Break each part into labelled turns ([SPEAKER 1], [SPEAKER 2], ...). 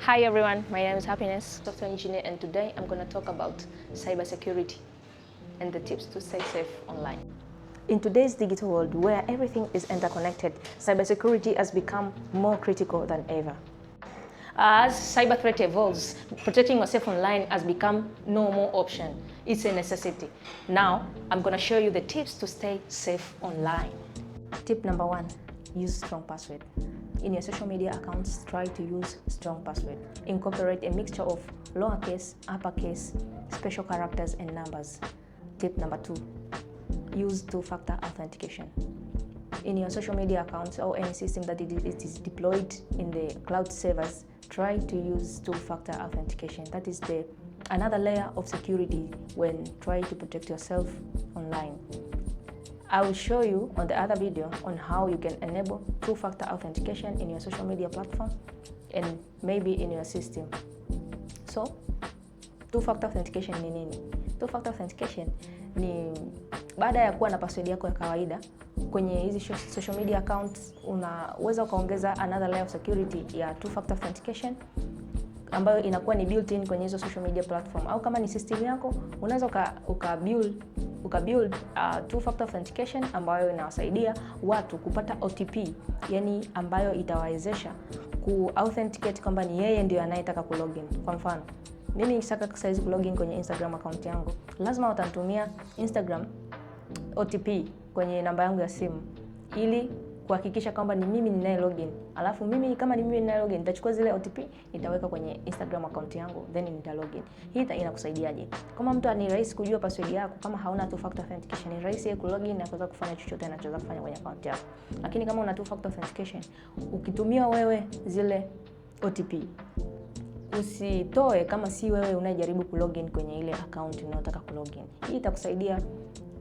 [SPEAKER 1] Hi everyone, my name is Happiness, software engineer, and today I'm going to talk about cybersecurity and the tips to stay safe online. In today's digital world where everything is interconnected, cybersecurity has become more critical than ever. As cyber threat evolves, protecting yourself online has become no more option. It's a necessity. Now, I'm going to show you the tips to stay safe online. Tip number one, use strong password. In your social media accounts, try to use strong password. Incorporate a mixture of lowercase, uppercase, special characters and numbers. Tip number two, use two-factor authentication. In your social media accounts or any system that it is deployed in the cloud servers, try to use two-factor authentication. That is the another layer of security when trying to protect yourself online. I will show you on the other video on how you can enable two-factor authentication in your social media platform and maybe in your system. So, two-factor authentication ni nini? Two-factor authentication ni baada ya kuwa na password yako ya kawaida kwenye hizi social media accounts, unaweza ukaongeza another layer of security ya two-factor authentication ambayo inakuwa ni built in kwenye hizo social media platform, au kama ni system yako unaweza uka build two factor authentication ambayo inawasaidia watu kupata OTP, yani ambayo itawawezesha ku authenticate kwamba ni yeye ndio anayetaka ku login. Kwa mfano, mimi nikitaka saizi ku login kwenye Instagram account yangu, lazima watanitumia Instagram OTP kwenye namba yangu ya simu ili kuhakikisha kwamba ni mimi ninaye login. Alafu mimi kama ni mimi ninaye login, nitachukua zile OTP, nitaweka kwenye Instagram account yangu, then nita login. Hii inakusaidiaje? Kama mtu ni rahisi kujua password yako, kama hauna two factor authentication, ni rahisi yeye kulogin na kuweza kufanya chochote anachoweza kufanya kwenye account yako. Lakini kama una two factor authentication, ukitumia wewe zile OTP, usitoe kama si wewe unayejaribu kulogin kwenye ile account unayotaka kulogin. Hii itakusaidia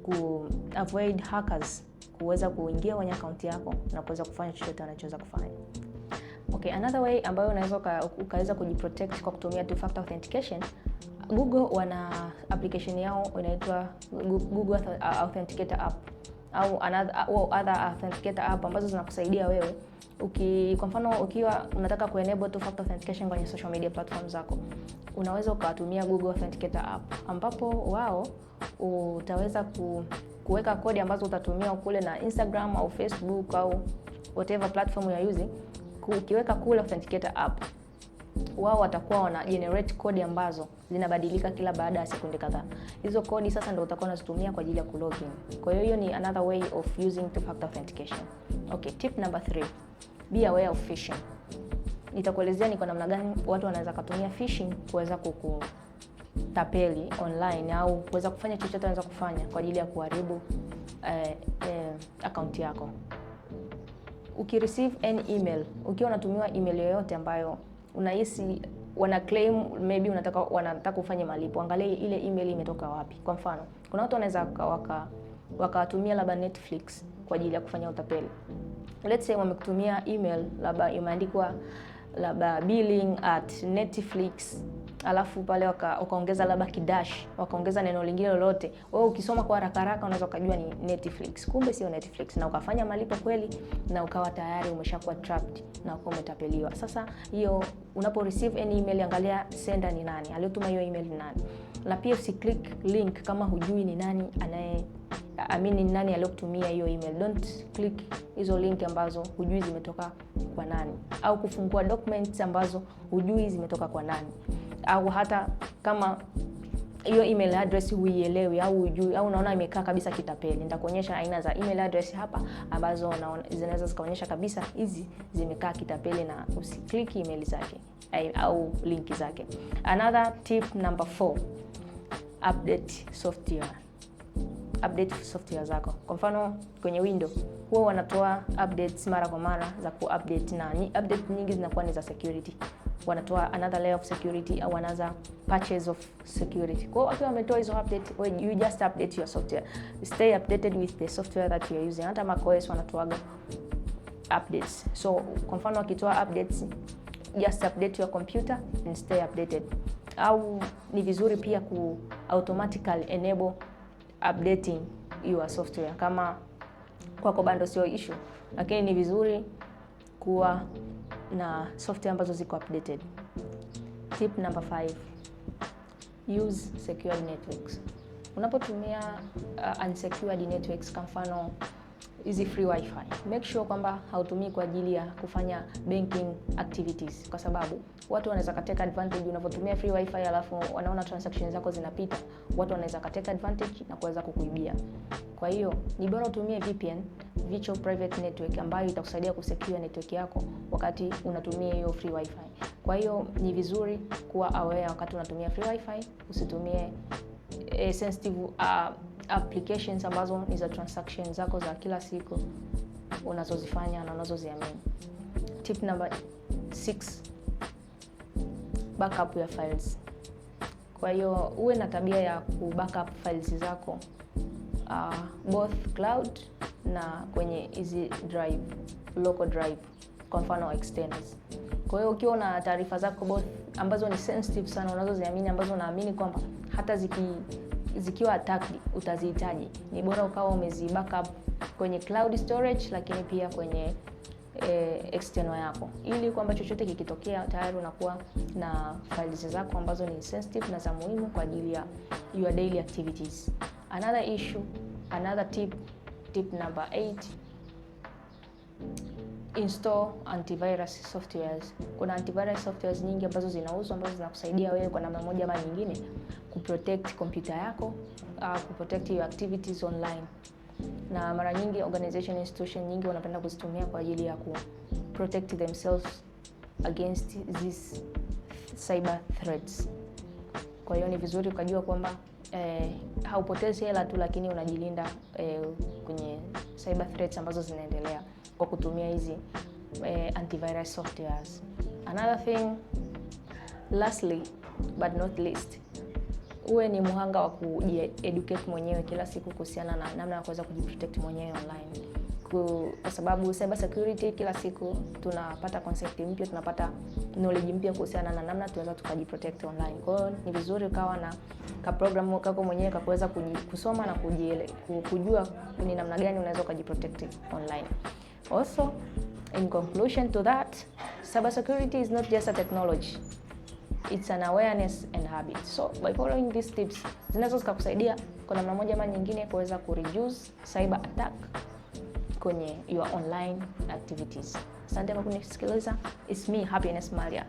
[SPEAKER 1] ku avoid hackers kuweza kuingia kwenye account yako na kuweza kufanya chochote wanachoweza kufanya. Okay, another way ambayo unaweza ukaweza kujiprotect kwa kutumia two factor authentication, Google wana application yao inaitwa Google Authenticator app au another au other authenticator app ambazo zinakusaidia wewe kwa mfano ukiwa unataka kuenable two factor authentication kwenye social media platform zako, unaweza ukatumia Google Authenticator app ambapo wao utaweza kuweka kodi ambazo utatumia kule na Instagram au Facebook au whatever platform you are using. Ukiweka kule Authenticator app, wao watakuwa wana generate kodi ambazo zinabadilika kila baada ya sekunde kadhaa. Hizo kodi sasa ndio utakuwa unazitumia kwa ajili ya kulogin. Kwa hiyo hiyo ni another way of using two factor authentication. Okay, tip number 3. Be aware of phishing. Nitakuelezea ni kwa namna gani watu wanaweza kutumia phishing kuweza kukutapeli online au kuweza kufanya chochote wanaweza kufanya kwa ajili ya kuharibu akaunti yako. Ukireceive any email, ukiwa unatumiwa email yoyote ambayo unahisi wana claim maybe wanataka ufanye malipo, angalia ile email imetoka wapi. Kwa mfano, kuna watu wanaweza wakawatumia labda Netflix kwa ajili ya kufanya utapeli. Let's say wamekutumia email labda imeandikwa labda billing@netflix, alafu pale wakaongeza labda kidash, wakaongeza neno lingine lolote. Wewe ukisoma kwa haraka haraka unaweza ukajua ni Netflix, kumbe sio Netflix, na ukafanya malipo kweli na ukawa tayari umeshakuwa trapped na ukawa umetapeliwa. Sasa hiyo unapo receive any email, angalia sender ni nani, aliyotuma hiyo email ni nani, na pia usiclick link kama hujui ni nani anaye, I mean, ni nani aliyokutumia hiyo email. Don't click hizo link ambazo hujui zimetoka kwa nani, au kufungua documents ambazo hujui zimetoka kwa nani, au hata kama hiyo email address huielewi au hujui au unaona imekaa kabisa kitapeli. Nitakuonyesha aina za email address hapa ambazo zinaweza zikaonyesha kabisa hizi zimekaa kitapeli na usiclick email zake au linki zake. Another tip number 4, update software. Update software zako. Kwa mfano kwenye Windows huwa wanatoa updates mara kwa mara za ku-update, na update nyingi zinakuwa ni za security. Wanatoa another layer of security au another patches of security. Kwa hiyo wakiwa wametoa hizo update, you just update your software. Stay updated with the software that you are using. Hata macOS wanatoaga updates. So kwa mfano wakitoa updates, just update your computer and stay updated. Au ni vizuri pia ku automatically enable updating your software kama kwako bado sio issue, lakini ni vizuri kuwa na software ambazo ziko updated. Tip number 5, use secured networks. Unapotumia unsecured networks, kwa mfano hizi free wifi, make sure kwamba hautumii kwa ajili ya kufanya banking activities, kwa sababu watu wanaweza katake advantage. Unapotumia free wifi alafu wanaona transactions zako zinapita, watu wanaweza katake advantage na kuweza kukuibia. Kwa hiyo ni bora utumie VPN, virtual private network, ambayo itakusaidia kusecure network yako wakati unatumia hiyo free wifi. Kwa hiyo ni vizuri kuwa aware wakati unatumia free wifi, usitumie sensitive applications ambazo ni za transactions zako za kila siku unazozifanya na unazoziamini. Tip number 6, backup ya files. Kwa hiyo uwe na tabia ya ku backup files zako both cloud na kwenye hizi drive, local drive, kwa mfano externals. Kwa hiyo ukiwa na taarifa zako both ambazo ni sensitive sana, unazoziamini, ambazo unaamini kwamba hata zikiwa attacked utazihitaji, ni bora ukawa umezi backup kwenye cloud storage, lakini pia kwenye external yako, ili kwamba chochote kikitokea tayari unakuwa na files zako ambazo ni sensitive na za muhimu kwa ajili ya your daily activities. Another issue, another tip, tip number 8, install antivirus softwares. Kuna antivirus softwares nyingi ambazo zinauzwa ambazo zinakusaidia wewe kwa namna moja ama nyingine kuprotect computer yako, kuprotect your activities online. Na mara nyingi organization, institution nyingi wanapenda kuzitumia kwa ajili ya ku protect themselves against these cyber threats. Kwa hiyo ni vizuri ukajua kwamba haupotezi hela tu, lakini unajilinda kwenye cyber threats ambazo zinaendelea kwa kutumia hizi antivirus softwares. Another thing, lastly but not least, uwe ni muhanga wa kujieducate mwenyewe kila siku kuhusiana na namna ya kuweza kujiprotect mwenyewe online, kwa sababu cyber security kila siku tunapata concept mpya, tunapata knowledge mpya kuhusiana na namna tunaweza tukajiprotect online. Kwa hiyo ni vizuri ukawa na ka program kako mwenyewe ka kuweza kusoma na kujua ni namna gani unaweza ukajiprotect online. Also, in conclusion to that, cyber security is not just a technology. It's an awareness and habit. So by following these tips zinaweza zikakusaidia kwa namna moja ama nyingine kuweza kureduce cyber attack kwenye your online activities. Asante kwa kunisikiliza. It's me, Happiness Malia.